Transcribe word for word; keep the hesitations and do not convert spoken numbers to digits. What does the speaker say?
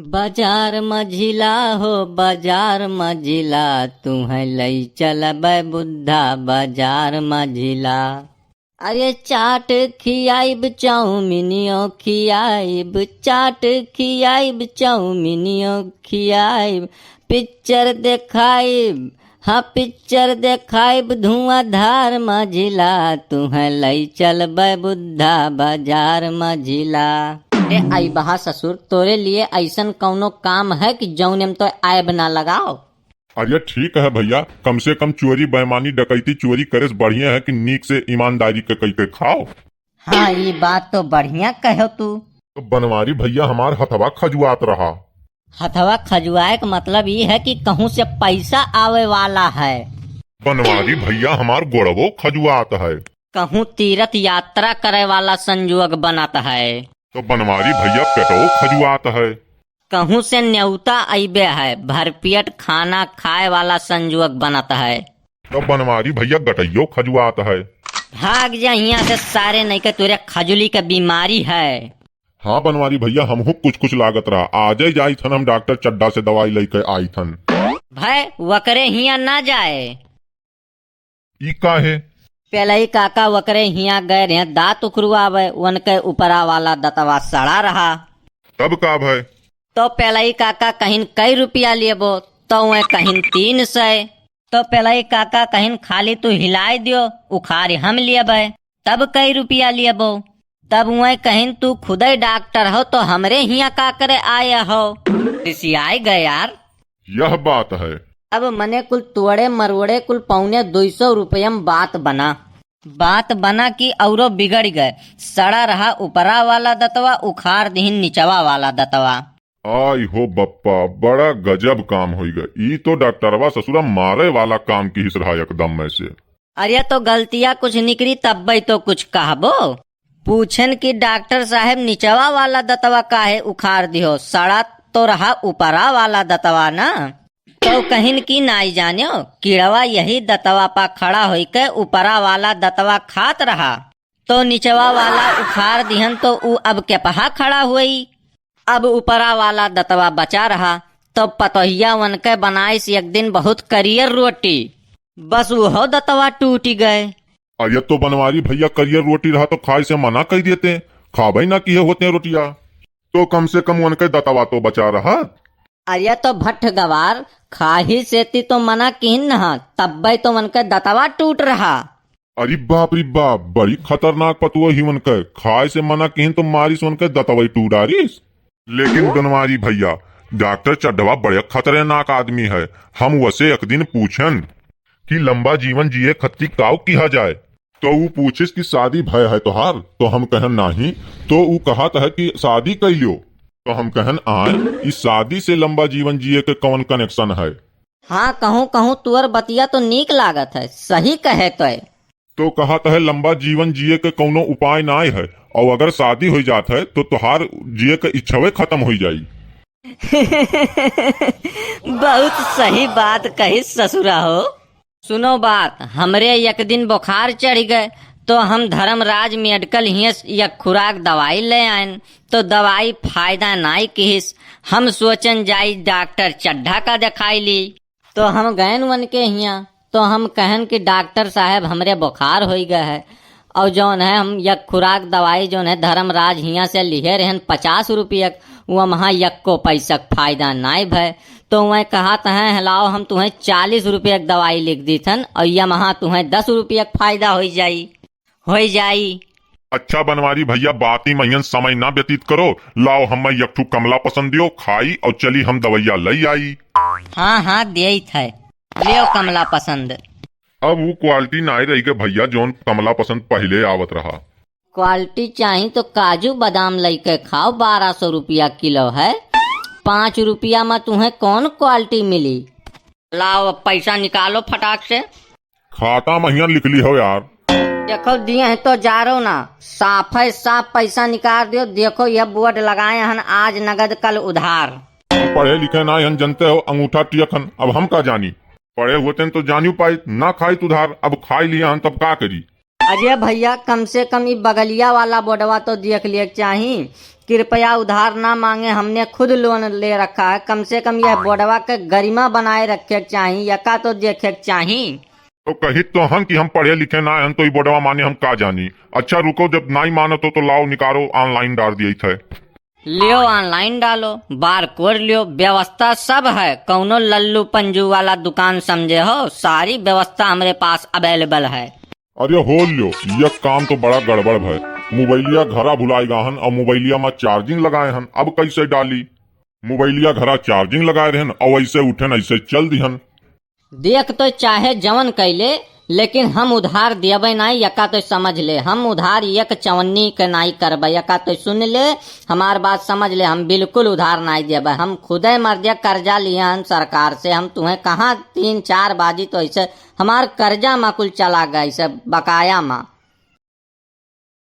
बाजार मझिला हो, बाजार मझिला, तुहैं लई चलबै बुद्धा बाजार मझिला। अरे चाट खियाइब, चाउमिनियो खियाइब, चाट खियाइब, चाउमिनियो खियाइब, पिक्चर देखाइब, हाँ पिक्चर देखाइब धुआंधार मझिला, तुहैं लई चलबै बुद्धा बाजार मझिला। ए आई बहा ससुर, तोरे लिए ऐसन कौनो काम है कि जौने में तो ऐब ना लगाओ? अरे ठीक है भैया, कम से कम चोरी बेईमानी डकैती चोरी करे से बढ़िया है कि नीक से ईमानदारी के कई के खाओ। हाँ, ई बात तो बढ़िया कहो तू। तो बनवारी भैया हमार हथवा खजुआत रहा। हथवा खजुआए के मतलब ई है कि कहूँ से पैसा आवे वाला है। बनवारी भैया हमार गोड़वो खजुआत है। कहूँ तीर्थ यात्रा करे वाला संजोग बनत है। तो बनवारी भैया पेटवो खजुआत है। कहूँ से न्योता अइबे है, भरपेट खाना खाए वाला संजोग बनत है। तो बनवारी भैया गटइयो खजुआत है। भाग जा हियाँ से सारे, नहीं के तोरे खजुली के बीमारी है। हाँ बनवारी भैया, हमहू कुछ कुछ लागत रहा। आजे जाइत हन हम डॉक्टर चड्ढा से दवाई लइके आइत हन। भय वकरे हियाँ ना जाए। ई का है? पेलई काका वकरे हियाँ गए रहे दाँत उखरुआवे, उनके ऊपरा वाला दतवा सड़ा रहा। तब का भय? तो पेलई काका कहिन कई रुपया लेबो, तो वह कहिन तीन सै। तो पेलई काका कहिन खाली तू हिलाए दियो, उखारी हम लेबे। तब कई रुपया लेबो? तब वह कहिन तू खुदै डॉक्टर हो तो हमरे हियाँ का करे आए हो? रिसियाए गए यार। यह बात है। अब मने कुल तोड़े मरोड़े कुल पौने दुई सौ रुपया में बात बना। बात बना कि औरो बिगड़ गए। सड़ा रहा ऊपरा वाला दतवा, उखार दिहिन निचवा वाला दतवा। आई हो बप्पा, बड़ा गजब काम होई गए। ई तो डॉक्टरवा ससुरा मारे वाला काम किहिस रहा एकदम में से। अरे तो गलतिया कुछ निकरी तब्बै तो कुछ कहबो। पूछन कि डॉक्टर साहेब निचवा वाला दतवा काहे उखार दिहो, सड़ा तो रहा ऊपरा वाला दतवा ना। तो कहिन कि नाई जान्यो, किड़वा यही दतवा पा खड़ा होइके ऊपरा वाला दतवा खात रहा, तो निचवा वाला उखार दिहन तो ऊ अब केपहा खड़ा हुई। अब ऊपरा वाला दतवा बचा रहा, तो पतोहिया वनके बनाइस एक दिन बहुत करियर रोटी, बस उहो दतवा टूटि गए। अरे तो बनवारी भैया, करियर रोटी रहा तो खाए से मना कइ देते, खाबै ना किहे होते रोटिया, तो कम से कम उनके दतवा तो बचा रहा। अरे तो भट्ठ गवार, खाही सेती तो मना किहिन नहा, तब्बै तो उनके दतवा टूट रहा। अरे बाप रे बाप, बड़ी खतरनाक पतुआ ही उनके, खाए से मना किहिन तो मारिस उनके दतवई टूट डारिस। लेकिन बनवारी भैया, डॉक्टर चड्ढवा बड़े खतरनाक आदमी है। हम वसे एक दिन पूछन कि लंबा जीवन जिए खत्ती काउ किहा जाए, तो ऊ पूछिस कि शादी भय है तोहार, तो हम कहन नाही, तो ऊ कहत है कि शादी कइ लियो, तो हम कहन आए, इस शादी से लंबा जीवन जिए के कौन कनेक्शन है? हाँ, कहूँ कहूँ तुअर बतिया तो नीक लागत है, सही कहे तोय। तो कहत है लंबा जीवन जिए के कौनो उपाय नाय है, और अगर शादी हो जात है तो तोहार जिए के इच्छावे खत्म हो जाई। बहुत सही बात कही ससुरा हो। सुनो बात, हमरे एक दिन बुखार चढ़ गए, तो हम धर्मराज मेडिकल हियस एक खुराक दवाई ले आयन, तो दवाई फायदा नाई किहिस। हम सोचन जाई डॉक्टर चड्ढा का देखाई ली। तो हम गयन वनके हियाँ, तो हम कहन कि डॉक्टर साहेब हमरे बुखार होई गए है, और जौन है हम एक खुराक दवाई जौन है धर्मराज हियाँ से लिहे रहन पचास रुपया, वो वहाँ यक्को पैसा के फायदा नाई भय। तो वह कहत हैं, "लाओ हम तुहें चालीस रुपया के दवाई लिख दीथन और ये वहाँ तुहें दस रुपया के फायदा होई जाई, होई जाई।" अच्छा बनवारी भैया, बाती महियन समय ना व्यतीत करो, लाओ हमें एक ठू कमला पसंद दियो, खाई और चली हम दवैया लई आई। हाँ, हाँ, देइत है, लियो कमला पसंद। अब वो क्वालिटी नाई रही गए भैया, जौन कमला पसंद पहले आवत रहा। क्वालिटी चाही तो काजू बादाम लइके खाओ, बारह सौ रुपया किलो है, पाँच रुपया में तुम्हें कौन क्वालिटी मिली? लाओ अब पैसा निकालो फटाक से। खाता महियन लिख ली हो यार। देखो दिए हैं तो जारो ना, साफ है साफ पैसा निकाल दियो। देखो यह बोर्ड लगाए हन, आज नगद कल उधार। हम पढ़े लिखे ना हन, जनते हो अंगूठा टियक हन, अब हम का जानी। पढ़े होते तो जानियो पाई, ना खाई उधार, अब खाई लिया हन तब का करी। अरे भैया, कम से कम ई बगलिया वाला बोर्डवा तो देख लिए के चाही। कृपया उधार ना मांगे, हमने खुद लोन ले रखा है। कम से कम यह बोर्डवा के गरिमा बनाए रखे के चाही, यका तो देखे के चाही। तो कहित तो हन कि हम पढ़े लिखे ना हन, तो ई बोर्डवा माने हम का जानी। अच्छा रुको, जब नाई मानत हो तो लाओ निकारो, ऑनलाइन डार दिए थे। लियो ऑनलाइन डालो, बारकोड लियो, व्यवस्था सब है। कौनो लल्लू पंजू वाला दुकान समझे हो, सारी व्यवस्था हमरे पास अवेलेबल है। अरे हो लियो, यह काम तो बड़ा गड़बड़ है। मोबाइलिया घरा भुलाए गा हन और मोबाइलिया में चार्जिंग लगाए हन, अब कैसे डाली? मोबाइलिया घरा चार्जिंग लगाए रहन और ऐसे उठन ऐसे चल दिहन। देख तो चाहे जवन कैले, लेकिन हम उधार देबे नाई, यका तो समझ ले। हम उधार एक चवन्नी के नाई करबे, यका तो सुन ले, हमार बात समझ ले। हम बिल्कुल उधार नाई देबे, हम खुदे मर्दे कर्जा लिहन सरकार से। हम तुम्हें कहाँ तीन चार बाजी तो ऐसे हमार कर्जा मा कुल चला गए, ऐसे बकाया मा।